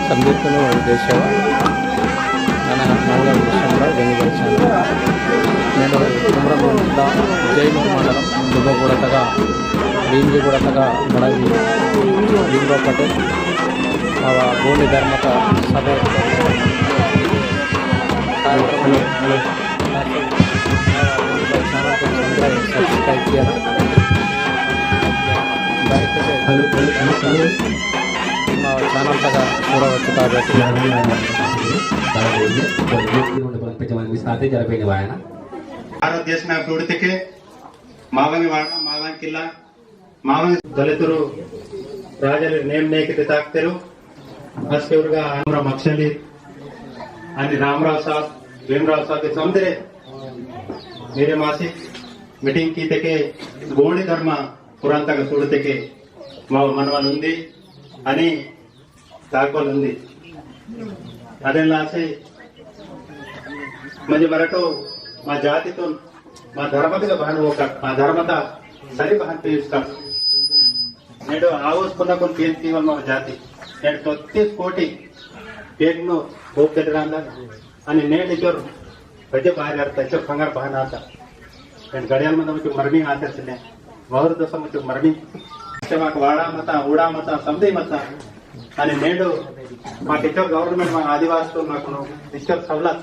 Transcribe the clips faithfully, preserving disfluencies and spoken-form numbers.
संदीपनु देशवा नना मंगल विषयमरा जंगल सन। नेनु कुमरम जिला जैनूर मंडलम दुबगुड़ा तगा, भीमजीगुड़ा तगा बड़ाई भीमराव पटेल आवा गोंडी धर्मता सभे कार्यक्रम। Subscribe किया ना। Hello, hello, hello, hello। మా channel तगा पूरा वच्चु काबट्टी। भारत देश ना सूड़तिके मावंगी वाड़ा, मावंगी किला, मावंगी दलितुरु राजाली नेम नेकिते ताकतेरु। अस्के उरगा अनुरा मक्षली अनि रामराव साहब, भीमराव साहब के समदरे मेरे मासिक meeting कीतेके गोंडी धर्म पुरांतगा सूड़तेके मावा मनवल उंदी अनि ताकवल उंदी। अदेन लासे म्हणजे मरटो मा जातितुन मा धर्मतगा बहन होकर मा धर्मता सरी बहन पेस्कर। नेडो आवस पुना कोन पेन तीवल मा जाति। नेडो तोत्तीस कोटि पेगनो भोग कटरांदा। अनि नेड इचोर बजे बाहर आता, इचोर खंगार बहन आता। नेड गड़ियाल मंदम चो मरमी आता सिले। वहुर दसम चो मरमी। इचोर माक वाड़ा मता, उड़ा मता, समदे मता। अनि नेडो माक इचोर government मा आदिवासी तो माकुनो इचोर सवलत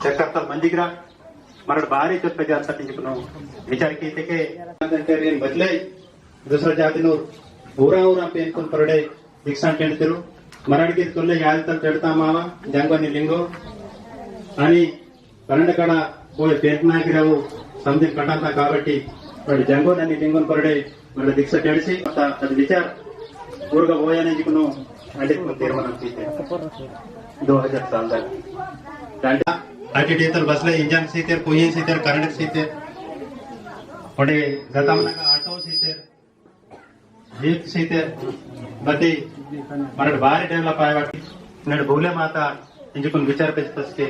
चक्कर तल मंजिगरा। मरड बारी चोट पे जाता इंजकुनो विचार कीतेके। बदले दूसरा जातिनोर ऊरा ऊरा पेनकुन परडे दीक्षा टेंडतेरु। मरड़ गिर तोल्ले याद तल टेंडता मावा जंगो अनि लिंगो। अनि परंड कड़ा कोई पेंट ना गिरावो समदिन कटाता काबट्टी पर जंगो अनि लिंगोन परडे मरड़ दीक्षा टेंडसी अता अद विचार ऊरगा बोयाने जिकुनो अंडित को तीर्मानम सीते। दो हजार साल तक डंडा अटी डीतल बसले इंजन सीतेर, कोई सीतेर, करंट सीतेर, पड़े गतम नगा ऑटो सीतेर, जीप सीते बती मरड बारी डेवलप आयवाटी। नड भूले माता इंजुकुन विचार पेस पसके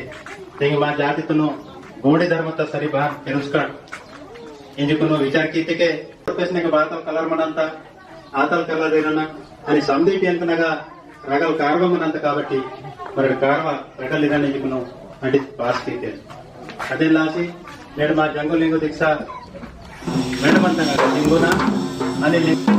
तेंग मा जाति तुनु गोंडी धर्मता सरी बार केरुस्कर इंजुकुन विचार कीतेके पेसने के बात कलर मनंता आतल कलर देना अनि समदी पेंतनगा रगल कारवा मनंत काबट्टी, मरड कारवा रगल इराने जिकुनो अंडित पास कीते। अदे लासी नेड मा जंगो लिंगो दीक्षा मेड़ मंतंगा लिंगोना अनि लिंग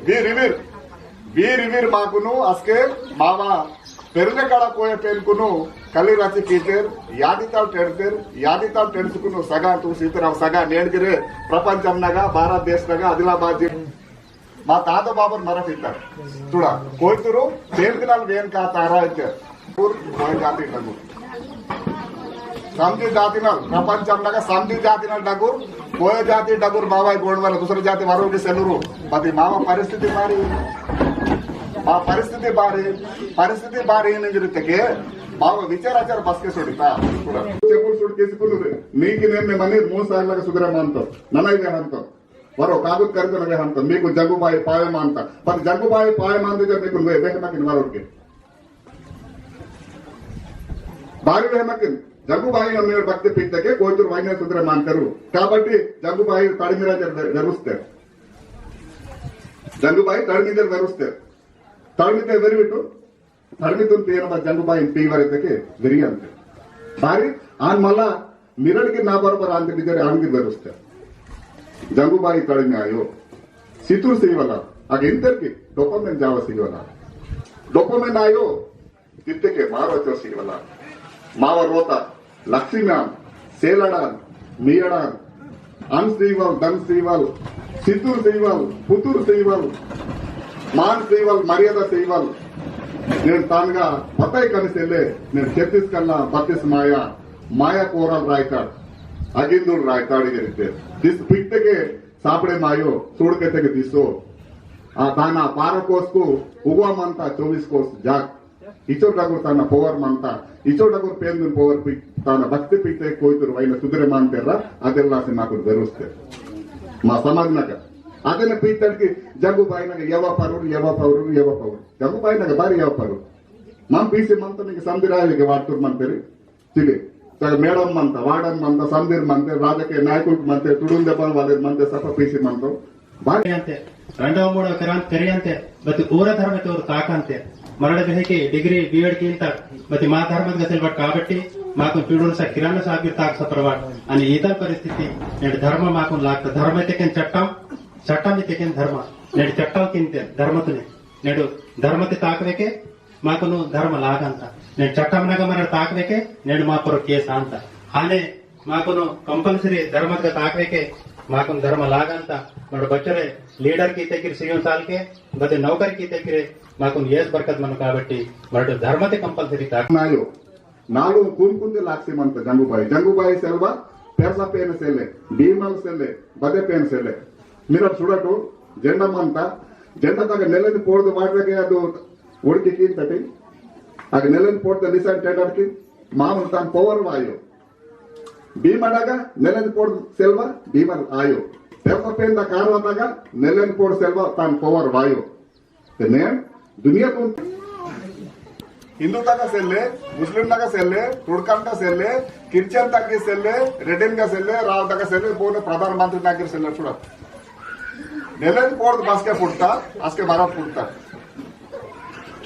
वीर, वीर, वीर, वीर, वीर माकुनु अस्के मामा पेरने कड़ा कोय पेनकुनु कली राची कीतेर, यादिताल टेड़तेर, यादिताल टेड़सुकुनु सगा तू सीतेर, अव सगा नेड़गिरे प्रपंचम नगा, भारत देश नगा, आदिलाबाद जि-, मा तातो बाबर मराठी इत्तार। तुड़ा, कोयतुरु, पेनकनाल वेन का तारा इत्ते। कोय जाति डगुर। समदी जातिनल, प्रपंचम नगा समदी जातिनल डगुर, कोय जाति डगुर मावा गोंडवाना, दूसरा जाति वारो के सेलुरु। बती मावा परिस्थिति बारी, मा परिस्थिति बारी, परिस्थिति बारी ने जरिते के, मावा विचार आचार बसके सोडिता। पूरा। चेपुल सुट केसी पुलुरे, नीकी नेम ने मनीर मूसा लगा सुधरा मानतो, ननाई वे हंतो। वरो कागद करके नगे हंतो, मीकु जगुबाई पावे मानता। पर जगुबाई पावे मानते जब मीकु वे, वे मकिन वरो के। बारी वे मकिन। जंगुबाई नम्मेर भक्ति पित्तके कोइतुर वाइना सुधरे मांतेरु। काबट्टी जंगुबाई तड़मिरा जर-, जरुस्ते। जंगुबाई तड़मिदर जरुस्ते। तड़मिते वेरिविटु, तड़मितुन पियन बा जंगुबाई पीवर इत्तके वेरियंते। बारी आन मला मिरड़ के ना बरोबर आंते बिदर आन की जरुस्ते। जंगुबाई तड़मे आयो। सितुर सीवला, अग इंतर की dopamine जावा सीवला। Dopamine आयो, तित्ते के मारो चो सीवला। मावा रोता, लक्ष्मीनान, सेलड़ान, मियड़ान, अन सीवल, दन सीवल, सितुर सीवल, पुतुर सीवल, मान सीवल, मर्यादा सीवल। नेन तानगा पताई कनिसेले, नेन छत्तीस कल्ला, बत्तीस माया, माया कोरल रायताड़, अगिंदुल रायताड़ गिरिते। दिस पित्ते के सापड़े मायो, सूड़के तेके दिसो। आ ताना बारह कोस को उगवा मंता चौबीस कोस जाग। इचो डगुर ताना power मंता, इचो डगुर पेंदुन power पी-, ताना भक्ति पीते कोइतुर वाइना सुधरे मांतेरा, अदेला से माकुर जरुस्ते। मा समाज नका। अदेन पीतड़ की जंगुबाई नका यवा परुर, यवा परुर, यवा परुर। जंगुबाई नका बारी यवा परुर। मम पीसी मंता निक संदिराय के वाटुर मंतेरी। ठीक है। तग मैडम मंता, वार्डन मंता, संदिर मंते, राजकीय नायकुल मंते, तुडुंदे बल वाले मंते, सपा पीसी मंतो। बाकी अंते, रंडो मूडो करांत करियंते, बति ऊर धर्म तोर ताकंते। मरड़ गहे के degree B.Ed कींता, बति मा धर्म गसेल बट काबट्टी, माकुन पीडुन सा किराना साबिर ताक सप्रवाट। अनि ईतल परिस्थिति, नेड धर्म माकुन लागत, धर्म तेकेन चट्टम, चट्टम तेकेन धर्म। नेड चट्टम किंते, धर्मतुने। नेड धर्मते ताकवेके, माकुनु धर्म लागंता। नेन चट्टम नगा मरड़ ताकवेके, नेन मा पर केस आंता। हाने माकुनु compulsory धर्मतगा ताकवेके, माकुनु धर्म लागंता। मरड़ बच्चरे leader की तेकिर सीएम साल के, बदे नौकर की तेकिरे, माकुनु येस बरकत मनु काबट्टी, मरड़ धर्मते compulsory ताक। नायो, नालू कुन कुंदे लाक्सी मंता जंगुबाई। जंगुबाई सेलवा, पेरसा पेन सेले, भीमल सेले, बदे पेन सेले। मिरड़ सुड़टु, जेंडा मंता, जेंडा तगा नेलेन पोड़द वाटरके अदु उड़की कींतटी, अग नेलन पोर्द निसान टेडर की, मामुन तान power वायो। भीमडगा नेलन पोर्द सेल्वा, भीमल आयो। पेपर पेंदा कारवा तगा, नेलन पोर्द सेल्वा, तान power वायो। ते नेन दुनिया कुन हिंदू तगा सेल्ले, मुस्लिम तगा सेल्ले, तुड़कन तगा सेल्ले, क्रिश्चियन तगा सेल्ले, रेड्डीन तगा सेल्ले, राव तगा सेल्ले, बोने प्रधानमंत्री तगा सेल्ले, सुड़ा। नेलन पोर्द बसके पुट्टा, असके मरट पुट्टा।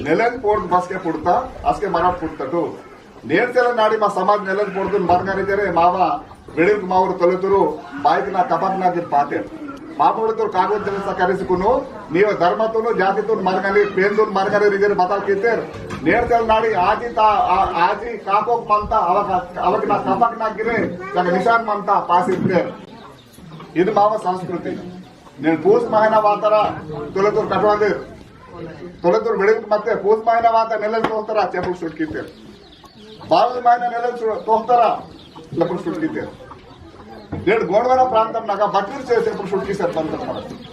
नेलन पोर्द बसके पुट्टा, असके मरट पुट्टा तो। नेन सेल नाड़ी मा समाज नेलन पोर्दुन मरंगारी तेरे मावा, वेडिल मावर तोलेतुरु, बाइक ना कपक ना गिर पाते। मामुड़तुर कागज जन सा करिसकुनु, नीव धर्मतुनु, जातितुनु मरंगारी, पेंदुन मरंगारी रिजर बताल कितेर। नेन सेल नाड़ी आजी ता, आ-, आजी काकोक मंता, अवक, अवक ना कपक ना गिरे, जग निशान मंता, पास इतेर। इद मावा संस्कृति। नेन पूस महीना वातरा तोलेतुर कटवादेर। तोलेतुर वेडिल मत्ते पूस महीना वाता नेलन तोहतरा चेपुल सुटकीतेर। बारह महीना नेलन सु-, तोहतरा चेपुल सुटकीतेर। नेन गोंडवाना प्रांतम नगा बकरी से चेपुल सुटकीसेर बंद कर।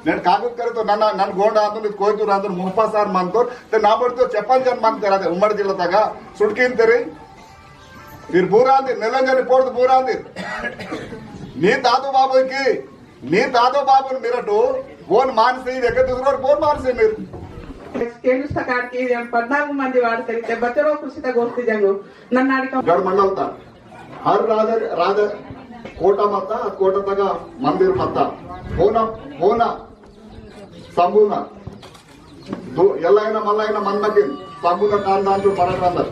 नेन कागद करे तो नन्ना, नन गोंड आंदुन, कोयतुर आंदुन, मुहपा सार मंतोर, ते ना बोलतो चेपल जन मंतेर अदे उम्मड़ जिला तगा सुटकींतेरी। वीर बूरांदी, नेलंजनी पोर्द बूरांदी। नी दादो बाबू की, नी दादो बाबू मिरटो, बोन मानसी, वेके दूसरोर बोन मानसी मिर। केंद्र सरकार की जन पद्नालुगु मंदी वाड़ करिते बच्चों कृषि तक गोष्ठी जंगो, नन्नाड़ी का गढ़ मंडल ता। हर राजा, राजा कोटा मत्ता, कोटा तगा मंदिर मत्ता। होना, होना, संपूर्ण दो, एल्लाइना मल्लाइना मन्नकिन, संबुना कांदांतु मरकांदर।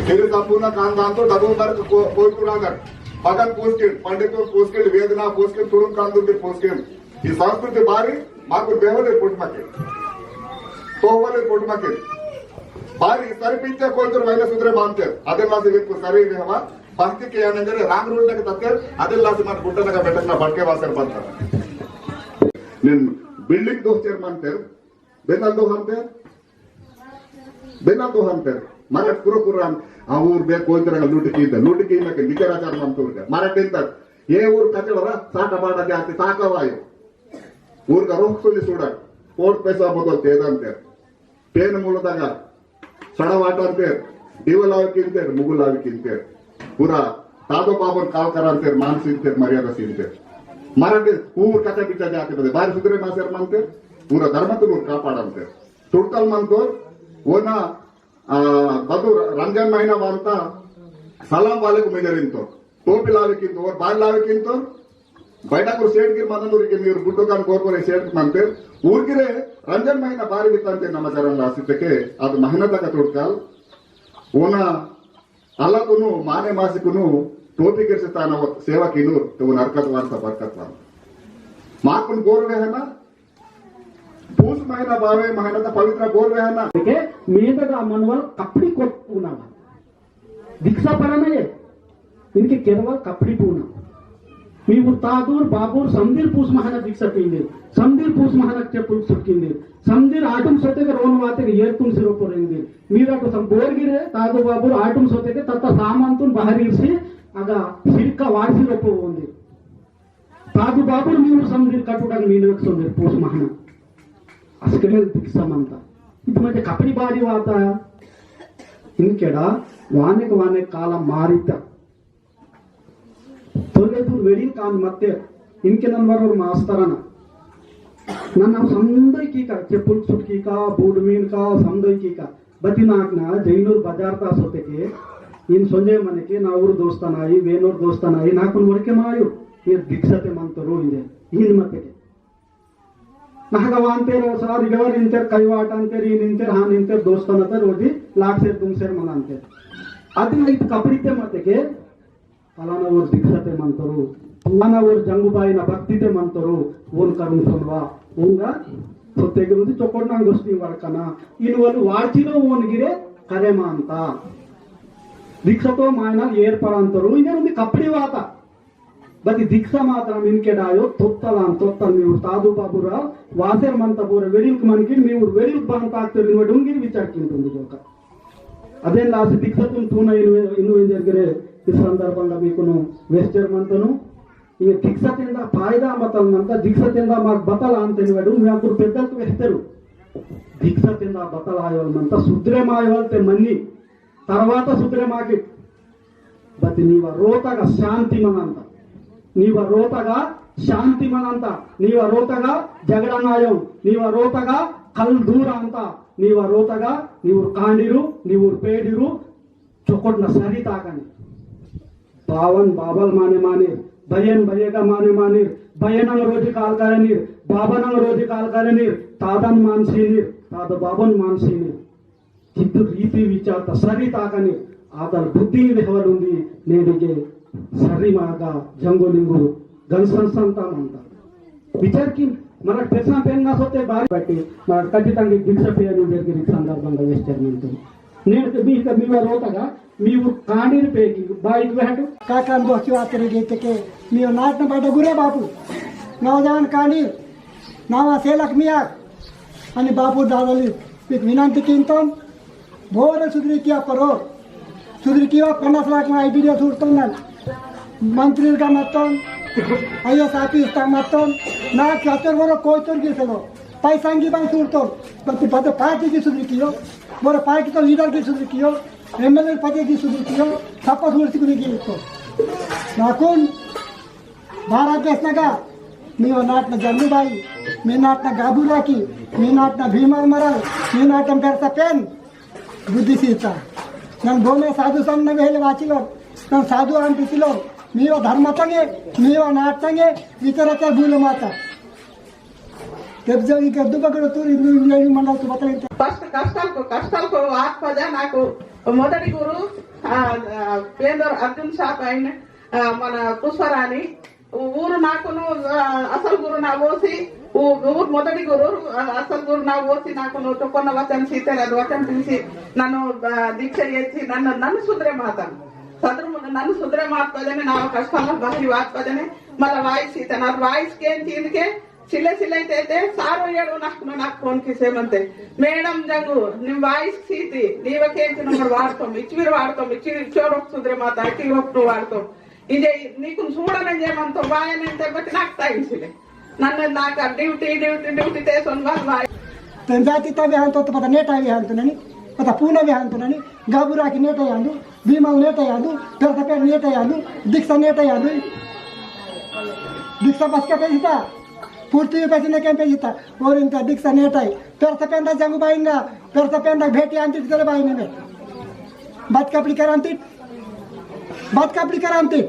सिरि संबुना कांदांतु डबो बरक को-, कोई कुरादर। मगन पूसकिन, पंडितुर पूसकिन, वेदना पूसकिन, तुरुम कांदुर के पूसकिन। ई संस्कृति बारी, माकु बेहोले पुटमके। तोवले पुटमके। बारी सरी पिंचे कोई तुर वैना सुधरे मानते। अदे लासे वेकु सरी वेहवा, भक्ति के अनंगरे रांग रूल तक तत्ते, अदे लासे मात गुट्टा तक बेटक ना बड़के वासर बनता। निन building दो चेर मानते, बेनल दो हंते, बेनल दो हंते, मरट कुरो कुरान, आ ऊर बे कोई तरह लूट की दे, लूट की ना के लिकर आचार मन तोड़ के, मरट दिन तक, ये ऊर कचड़ा, साटा बाटा जाति ताका वायो, ऊर का रोक सुली सुड़ा, कोट पैसा बदल तेदन ते, पेन मुलदगा, सड़ा वाटांते, दिवलाव किंते, मुगुलाव किंते, पूरा, तादो बाबन काल करांते, मान सिंते, मर्यादा सिंते, मरट ऊर कचा बिचा जाति बदे, बारी सुधरे मासेर मानते, पूरा धर्म तुलूर कापाड़ंते, तुड़कल मंतोर, ओना आ, बदु रमजान महीना वांता सलाम वालेकुम इंजेर इंतोर। टोपी लावे किंतोर, बाल लावे किंतोर। बैठा को सेठ गिर मदन उरी के मीर बुड्डो कान कोर कोर सेठ मंतेर। ऊर गिरे रमजान महीना बारी बितांते नमचरण लासी तके, अद महीना तक तोड़काल। ओना अल्लाह कुनु, माने मासी कुनु, टोपी गिर से ताना वो सेवा किनुर, तो वो नरकत वांता बरकत वांता। माकुन बोर वे है ना, पूस महीना बावे महीना ता पवित्र बोर वे है ना। के मीद का मनवल कपड़ी कोट पूना। दीक्षा पड़ा ना ये। इनके केरवा कपड़ी पूना। मी उर तादुर बाबुर समदिर पूस महाना दीक्षा पींदिर। समदिर पूस महाना चेपुल सुटकिंदिर। समदिर आटुम सोते के रोन वाते के येर तुम सिरो पोरेंदिर। मीरा को सम बोर गिरे, तादु बाबुर आटुम सोते के तत्ता सामान तुम बाहर इरसी, अगा सिरका वारसी रोपो वोंदिर। तादु बाबुर मी उर समदिर कटुडन मी नक सोंदिर पूस महाना। अस्कमेल दीक्षा मंता। इद मते कपड़ी बारी वाता। इनकेडा वानेक वानेक काला मारिता। तोले दूर वेडिंग कान मत्ते इनके नंबर और मास्तरना। नन्ना समदोय की का, चेपुल सुटकी का, बूड मीन का, समदोय की का। बती नाक ना जैनूर बाजार ता सोते के, इन सोंजे मने के ना उर दोस्ता नाई, वेनूर दोस्ता नाई, नाकुन वड़के मायो, ये दीक्षाते मंतोर इंदे, इन मते के। महगा वांतेर सार गवर इंतेर, कई वाट अंतेर, इन इंतेर, हान इंतेर, दोस्ता नतेर, रोजी लाख सेर, दुम सेर मन अंतेर। अति ना इत कपड़ीते मते के, फलाना ओर दीक्षाते मंतोर, फलाना ओर जंगुबाई ना भक्तिते मंतोर, ओन करुण सोनवा, ओंगा सोते के उंदी चोकोट ना गोष्टी वड़कना, इन वलु वाचिनो ओन गिरे करे मानता। दीक्षातो मायना एर पड़ांतोर, इंगे उंदी कपड़ी वाता। बती दीक्षा मात्रम इनके डायो, तोत्तलान, तोत्तल मी उर तादु बाबुरा, वासेर मंता बोरे वेडिल्क मनकिन, मी उर वेडिल्क बान ताकतेर इन वडुंगिर विचार किंतुंदु जोका। अदेन लासी दीक्षातुन तूना इनु, इनु इंजेर गिरे इस संदर्भंगा मीकुनु वेस्टर मंतनु। इने दीक्षा तेंदा फायदा मतल मंता, दीक्षा तेंदा माक बतल आंतेन वेडु, मी अकुर पेद्दल वेस्तेरु। दीक्षा तेंदा बतल आयवल मंता, सुद्रे मायवल ते मन्नी, तरवाता सुद्रे माकी। बति नीवा रोतगा शांति मनंता। नीवा रोतगा शांति मनंता। नीवा रोतगा झगड़ा नायो। नीवा रोतगा कल दूर अंता। नीवा रोतगा नीवुर कांडिरु, नीवुर पेडिरु, चोकोटना सरी ताकनी। बावन बाबल माने मानिर, बयन बयेगा माने मानिर, बयनंग रोजी काल करनीर, बाबनंग रोजी काल करनीर, तादन मानसीनिर, ताद बाबन मानसीनिर। चित्त रीति विचार ता सरी ताकनीर, आदल बुद्धि वेहवल उंदी, नेडिगे सरी मागा जंगो लिंगु गन संसंता मंता। विचार की मरक पेसा पेन ना सोते बारी बट्टी, मरक खचितंगा दीक्षा पेन बेरगिरी संदर्भंगा वेस्टर मंता। नेन के मी का मीवा रोतगा, मी उर कांडीर पेकी, बाइक वेहटु। काकान गोष्टी वातेर गेते के, मी नाटन बाटा गुरे बापू। नौजवान कांडीर, नावा सेलक मियाक। अनि बापू दादाली, पीक विनंती किंतम, बोरे सुधरी किया परो। सुधरी किया पन्नास लाख ना आईडी सूरतम ना। मंत्री का मतम, आईएएस ऑफिस का मतम, ना क्या चोर बोरो कोई चोर की सलो। पैसा की बात सूरतम, बस पद पार्टी की सुधरी कियो। मोर पार्टी तो लीडर की सुधरी कियो, एमएलए पद की सुधरी कियो, सब सुधरी कियो तो। नाकुन भारत देश नगा, मी नाटना जंगू बाई, मी नाटना गाबू राखी, मी नाटना भीमल मरल, मी नाटन पेरसा पेन, बुद्धि सीता। नन बोमे साधु संत नगे हेले वाचिलो, नन साधु आम पिचिलो, मी धर्म तंगे, मी नाट तंगे, इतर के भूल माता। तेब जब इनके दुबकड़ो तू इंदु इंदु मंडल तू बतले। कष्ट, कष्टाल को, कष्टाल को आत पजा नाकु मोदटी गुरु, आ, आ, पेंदर अर्जुन साहब आइन, आ, मन पुष्परानी, ऊ-, ऊरु नाकुनु, आ, असल गुरु ना वोसी, ऊ-, ऊरु मोदटी गुरु, आ, असल गुरु ना वोसी नाकुनु चोकोन वचन सीते रद वचन तीसी नन्नु, आ, दीक्षा येसी नन्नु, नन्नु सुधरे माता। सदर नन्नु सुधरे मात पजने ना कष्टाल बाहरी वात पजने मला वाइस सीते ना वाइस केन चीन के सिले सिले ते ते सारो येडो नाक नो नाक फोन किसे मनते। मैडम जंगु, निम वाइस सीती, नीवा केंच नंबर वार्तो, इचविर वार्तो, इचविर चोरोक सुधरे माता, इचविर रोक नो वार्तो। इंजे नीकुन सूडा नंजे मनतो, वाया नंजे बत नाक ताई सिले। नन्ने नाक ड्यूटी, ड्यूटी, ड्यूटी ते सोन बात वाई। तेन जाति तवे हंतो तो पता नेटा वे हंतो ननी, पता पूना वे हंतो ननी, गाबुरा की नेटा यांदु, भीमल नेटा यांदु, पेरसा पेर नेटा यांदु, दीक्षा नेटा यांदु। दीक्षा बस के पैसा कुर्ती पैसे ने कैंपे जीता। और इनका दिक्सा नेटाई। पेरसा पेंदा जंगू बाईंगा, पेरसा पेंदा भेटी आंटी चले बाई में। बात कपड़ी करांती, बात कपड़ी करांती।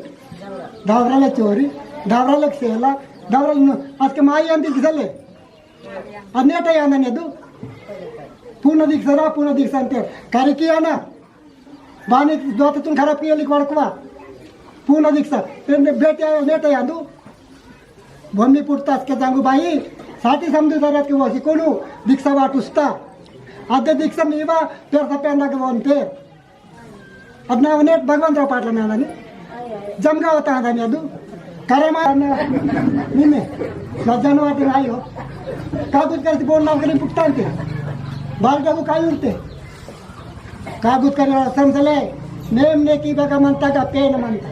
दावरा ले चोरी, दावरा ले सेला, दावरा ले न-, आज के माई आंटी चले। अद नेटाई आंदा ने दू। पूर्ण दिक्सा रा, पूर्ण दिक्सा अंते। कारी किया ना। बानी दोत तुम खराब किया लिख वड़कवा। पूर्ण दिक्सा। तेरे बेटे आयो नेटाई आंदू। भूमि पुरतास के जंगू बाई, साटी समझू जरूरत के वो सिकोनु, दीक्षा वाटुस्ता। अद्दे दीक्षा मीवा, पेरसा पेंदा के वोन पे। अदना वनेट भगवंतराव पाटला नाना नी। जमगा होता है दानी अदू। करमा निमे, लज्जान वाटे आयो। कागुत करती बोल नाम करी पुट्टांते। बाल डबू काई उड़ते। कागुत करी समझले, नेम नेकी बगा मनता का पेन मनता।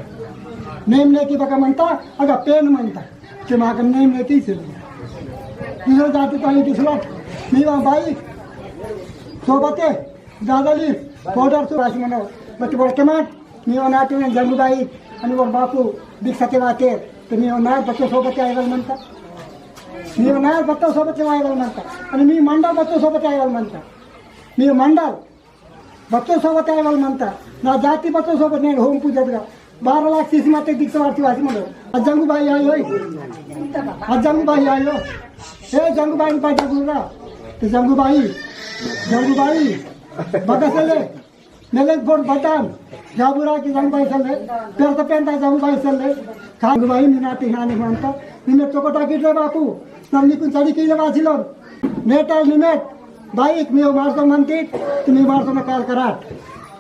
नेम नेकी बगा मनता, अगा पेन मनता। ते माकन नेम नेकी से। दूसरा जाति तो आई दूसरा। मीवा बाई, सोबते, दादाली, powder सो राशि मनो। बच्चे बड़के मान, मीवा नाटो में जंगू बाई, अनि वो बापू, दिक्सा के वाते, तो मीवा नार बच्चों सोबते आएवल मनता। मीवा नार बच्चों सोबते आएवल मनता। अनि मी मंडल बच्चों सोबते आएवल मनता। मी मंडल, बच्चों सोबत आए वाला मनता, ना जाति बच्चों सोबत ने होम पूजा दगा। बारह लाख सीसी माते दिक्सा वारती वासी मनो। अद जंगू बाई आयो, अद जंगू बाई आयो। ए जंगू बाई पाटा गुरा। ते जंगू बाई, जंगू बाई, बगसले, मेले बोर बदाम, जाबुरा की जंगू बाई सले, पेरसा पेंदा जंगू बाई सले, जंगू बाई मीना तिहानी मनता, मीना चोकोटा की रे बापू, नम निकुन चढ़ी की ले वासी लोग। नेटा लिमिट बाइक में मारतो मनती, तुम्हें मारतो में काल कराट।